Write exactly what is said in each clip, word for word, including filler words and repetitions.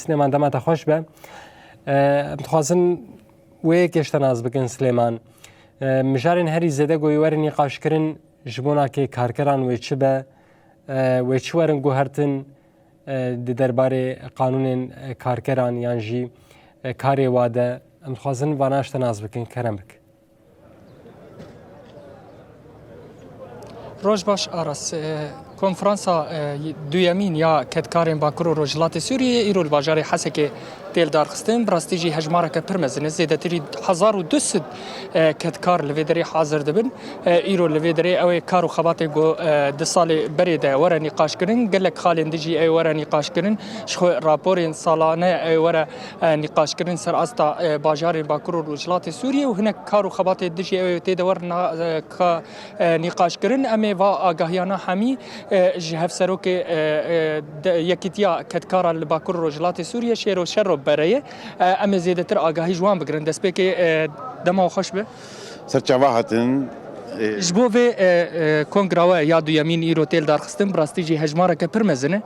Silêman, dema te xweş be. E, em dixwazin wê yekê ji te nas bikin, Silêman. E, mijarên herî zêde ku yê were nîqaşkirin ji bona kê karkeran wê çi be, e, wê çi werin guhertin, e, di derbarê qanûnên, e, karkeran yan jî, e, karê wa de. Em dixwazin vana ji te nas bikin, kerem bik. Roj baş, Aras. E, konferansa, e, duyemîn ya kedkarên Bakur û Rojhilatê Sûriyê îro li bajarê Hesekê tê lidarxistin. Bi rastî jî hejmareke pir mezin e. Zêdetirî hezar û du sed, e, kedkar li vê derê hazir dibin. E, îro li vê derê ew ê kar û xebatê ku, e, di salê berê de were nîqaşkirin. Gelek xalên din jî ew ê were nîqaşkirin. Ji xwe raporên salane ew ê were, e, nîqaşkirin ser asta, e, bajarên Bakur û Rojhilatê Sûriyê û hinek kar û xebatê din jî ew ê tê de werin, e, ka, e, nîqaşkirin. Em ê va agahiyana hemî, e, ji hevserokê, e, e, de, Yekîtiya Kedkara li Bakur û Rojhilatê Sûriyê, Şêro Şerro Bereyê, e, em ê zêdetir agahî ji wan bigirin. Destpêkê, e, dema we xweş be. Ser çava hatin. E, Ji bo vê, e, e, kongra we ya duyemîn îro tê lidarxistin, bi rastî jî hejmareke pir mezin e.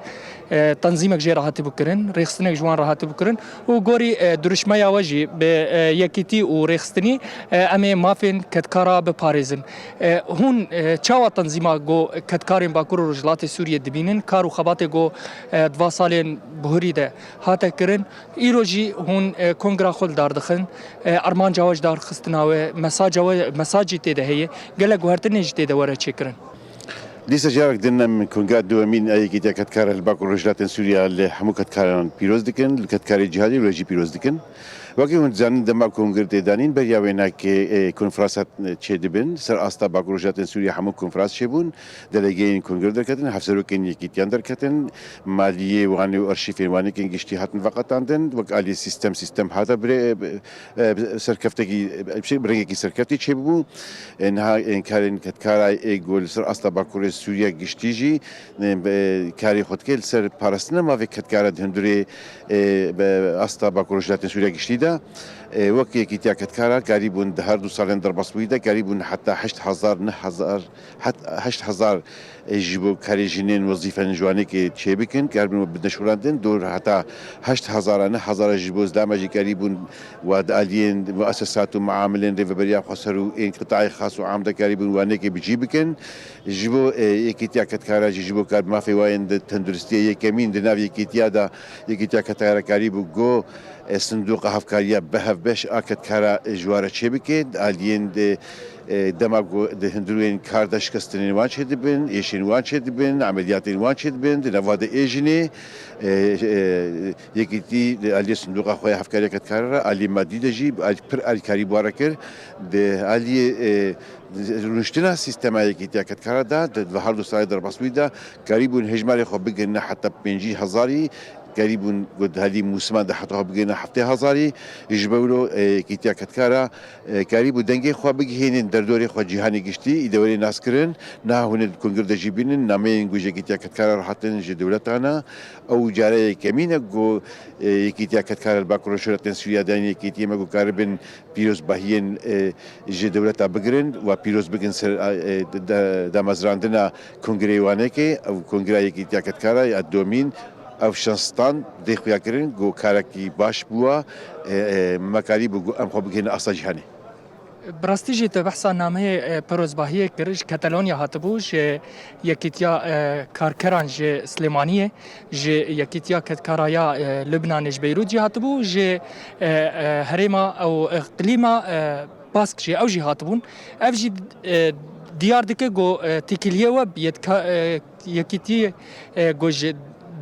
E, tenzîmek jê re hatibû kirin, rêxistinek ji wan re hatibû kirin û gorî, e, dirûşmeya we jî bi, e, yekîtî û rêxistinî, e, em ê mafên kedkara biparêzin. E, hûn, e, çawa tenzîma ku kedkarên Bakur û Rojhilatê Sûriyê dibînin, kar û xebatê ku, e, di va salên bihurî de hate kirin, îro jî hûn, e, kongra xwe li dar dixin, e, armanca we ji dar xistina we, mesaja we, mesajî tê de heye, gelek guhertinê jî tê de were çêkirin. Dîsa carek din em kongra duyemîn a Yekîtiya Kedkara li Bakur Rojhilatên Sûriya li hemû kedkaran pîroz dikin, li kedkarê cîhanê re jî pîroz dikin. Wekî hûn dizanin dema kongir tê danîn beriya wêna kê, e, konferansa çêdibin. Ser asta Bakur Rojhilatên Sûriya hemû konferans çêbûn. Delegeyên kongir derketin, hevserokên yekîtiyan derketin. Maliyê Wanê û arşîfên Wanê kên giştî hatin veqetandin. Wek alî sîstem, sîstem hate bire, e, e, serkeftekî, e, şey, bi rengekî serkeftî çêbû. E, niha, e, karên kedkara ê ku li ser asta Bakurê Sûriya giştî jî, e, be, karê xwe dike li ser parastina mafê kedkara di hundirê, e, be, asta Bakur Rojhilatê Sûriya giştî de. E, wek Yekîtiya Kedkara karîbûn di her du salên derbasbûyî de karîbûn heta heşt hezar, neh hezar, het-, heşt hezar, e, ji bo karê jinên wezîfên ji Wanekê çêbikin, karibin bidin şûlandin, dor heta heşt hezara, neh hezara ji bo zdama jî karîbûn wa di aliyên muesesat û muamilên rêveberiya xweser û ên qitayê xas û am de karîbûn Wanekê bi cî bikin. Ji bo, e, Yekîtiya Kedkara jî, ji bo kar mafê wa yên di tenduristiyê yekemîn di nav yekîtiya de, Yekîtiya Kedkara karîbû go, e, sindoqa hevkariya bi hevbeş a kedkara, e, ji wa re çêbike. Di aliyên di, e, dema ku di hundirên kar de şikestinên wan çêdibin, êşên wan çêdibin, emeliyatên wan çêdibin, di nava de ê jinê, e, e, yekîtî di aliyê sindoqa xwe ya hevkariya kedkara re, aliyê madî de jî al-, pir alîkarî bi wan re kir. Di aliyê, e, rûniştina sîstema Yekîtiya Kedkara de, di, di her du salê derbasbûyî de, karîbûn hejmarê xwe bigihine heta pêncî hezarî, karîbûn ku di alî mûsiman de heta xwe bigihine heftê hezarî. Ji bo wilo, e, Yekîtiya Kedkara, e, karîbû dengê xwe bigihînin derdorê xwe cîhanê giştî, î dewerê nas kirin. Niha hûn ê di kongir de jî bînin, nameyên ku ji Yekîtiya Kedkara re hatin ji dewletan e. Ew cara yekemîn e ku, e, Yekîtiya Kedkara li Bakur Rojhilatên Sûriya de, yanî yekîtiyê me ku karibin pîrozbahiyên, e, ji dewleta bigirin, wa pîroz bikin ser, e, de-, damezrandina Kongreyê Wanekê, ew Kongra Yekîtiya Kedkara ya domîn, ev şans stan dê xuya kirin ku karekî baş bûwa, e, e, me karîbû ku em xwe bigihînin asta cîhanê. Bi rastî jî te behsa nameyê, e, pîrozbahiyê kir, ji Katalonya hatibû, ji Yekîtiya, e, Karkeran ji Silêmaniyê, ji Yekîtiya Kedkara ya, e, Lubnanê ji Beyrût jî hatibû, ji, e, e, herêma ew, e, îqlîma, e, Bask jî, ew jî hatibûn. Ev jî, e, diyar dike ku, e, têkiliyê we bi yedka-, e, yekîtiyê, e, ku ji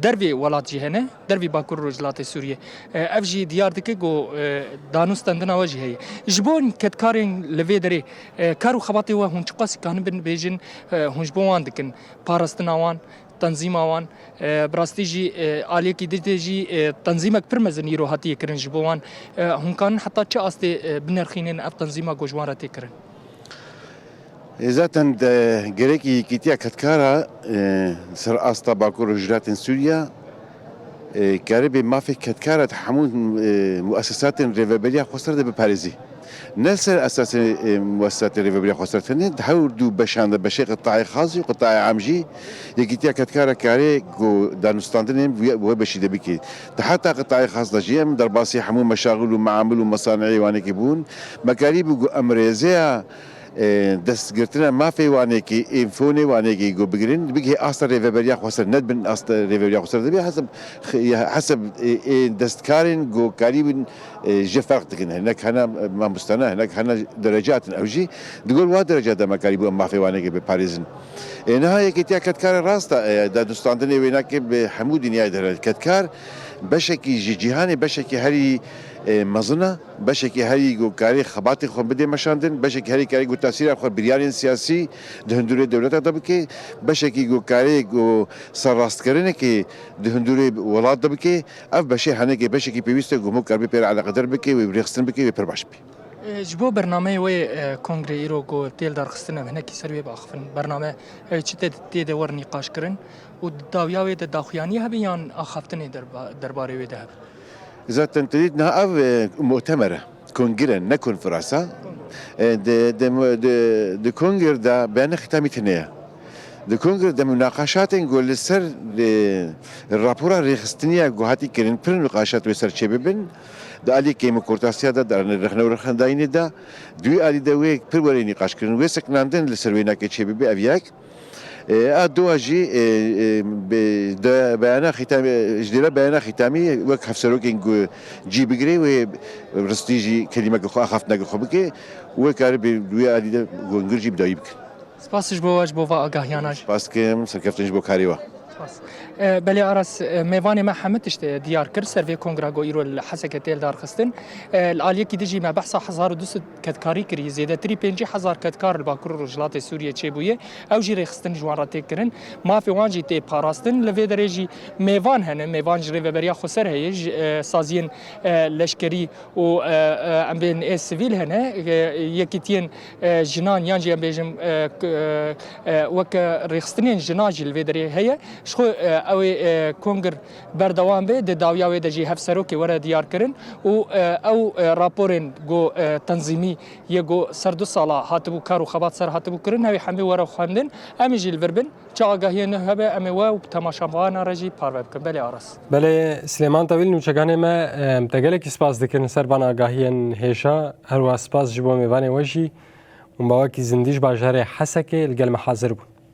dervê welat jî hene, dervê Bakur Rojhilatê Sûriyê. E, ev jî diyar dike ku, e, danûstendina we jî heye. Ji bo kedkarên li vê derê, e, kar û xebatê we hûn çiqas kanibin bêjin, e, hûn ji bo wan dikin? Parastina wan, tenzîma wan, e, bi rastî jî, e, aliyekî din de jî, e, tenzîmek pir mezin îro hatiye kirin ji bo wan. E, hûn kanin heta çi astê, e, binirxînin ev tenzîma ku ji wan re tê kirin? E, zaten de gerekî Yekîtiya Kedkara, e, ser asta Bakur û Rojhilatên Sûriya E, karê bê mafê kedkara di hemû, e, muesesatên rêveberiya xweser de biparêzî. Ne ser esasê, e, muesesatê rêveberiya xweser tenê, di her du beşan de, beşê qitayê xas û qitayê am jî, Yekîtiya Kedkara karê ku danûstandinên wê, wê beşî de bike. Di heta qitayê xas de jî em derbasî hemû meşaxil û meamil û mesaneyê wanekî bûn. Me karîbû ku em rêzeya e, destgirtina mafê wanekî, ê fonê wanekî ku bigirin, bigihê asta rêveberiya xweser, ne bin asta rêveberiya xweser dibe, hesab, x-, ya hesab, e, ê destkarên ku karîbin, e, ji ferq dikin. Hinek hene, e, mamostane, hinek hene derecatin. Ew jî, di gor wa dereca de me karîbû em mafê wanekî biparêzin. E, niha Yekîtiya Kedkara rast e, e, danûstandinê wê nake bi hemû dinyayê de hene. Kedkar beşekî ji cîhanê, beşekî herî, e, mezin e. Beşekî herî ku karê xebatê xwe bidê meşandin, beşekî herî karê ku tesîra xwe biryarên siyasî di hundurê dewleta de bike, beşekî ku karê ku serrastkirinekê di hundurê welat de bike, ev beşê henekê beşekî pêwîst e ku hemû kar bê pê re eleqedar bike, wê rêxistin bike, wê pir baş bê. E, ji bo bernameyê wê, e, kongrê îro ku tê li dar xistin, em hinekî ser wê biaxifin. Bername ew çi tê, tê de wer nîqaş kirin û di dawiya wê de daxuyaniyê hebe yan axaftinê derba-, derbarê wê de hebe? Zaten tu dît niha ev, e, mutemer e. Kongre, ne konferans e. E, di, di, di, di kongre de beyana xîtamî tune ye. Di kongre de munaqaşatên ku li ser, e, rapora rêxistiniya ku hatî kirin pir nîqaşat wê ser çêbibin. Di alî kêmûkortasiya de, di rexne û rexnedayînê de, di wî alî de wê pir were nîqaş kirin. Wê sekinandin li ser wê nake çêbibe ev yek. E, a dua jî, e, e, be-, de-, beyana xîtamî, ji dêra beyana xîtamî wek hevserokên ku cî bigire wê ristî jî kelîmeke xwe, axaftineke xwe bike, wê kare bi wê alî de gongir jî bi dawî bikin. Spas ji bo we, ji bo va agahiyana jî. Spas kim, serkeftin ji bo karê we. Spas. E, belê Aras, e, mêvanê me hemû tişt, e, diyar kir ser vê kongra ku îro li Hesekê tê lidarxistin. E, li aliyekî din jî me behsa hezar û du sed kedkarî kirî, zêdetirî pêncî hezar kedkar li Bakur û Rojhilatê Sûriyê çêbûye. Ew jî rêxistin ji wan re tê kirin. Mafê wan jî tê parastin. Li vê derê jî mêvan hene. Mêvan ji Rêveberiya Xweser heye, ji, e, saziyên, e, leşkerî û, e, e, em bêjin ê sivîl hene. E, yekîtiyên, e, jinan yan jî em bêjin, e, k-, e, e, weke rêxistinên jinan jî li vê derê heye. Ji xwe, e, ew ê, e, kongir berdewam be, di dawiya wê de jî hevserokê were diyar kirin û, e, ew, e, raporên ku, e, tenzîmî yê ku ser du sala hatibû kar û xebat ser hatibû kirin, ew ê hemî were xwendin. Em ê jî li vir bin. Çi agahiyê nû hebe, em ê we û temaşevanan re jî parve bikin. Belê Aras. Belê Silêman Tewîl, nûçeganê me, em te gelekî spas dikin ser van agahiyên hêja. Her wiha spas ji bo mêvanê we jî. Hûn bi awakî zindî ji bajarê Hesekê li gel me hazir bûn.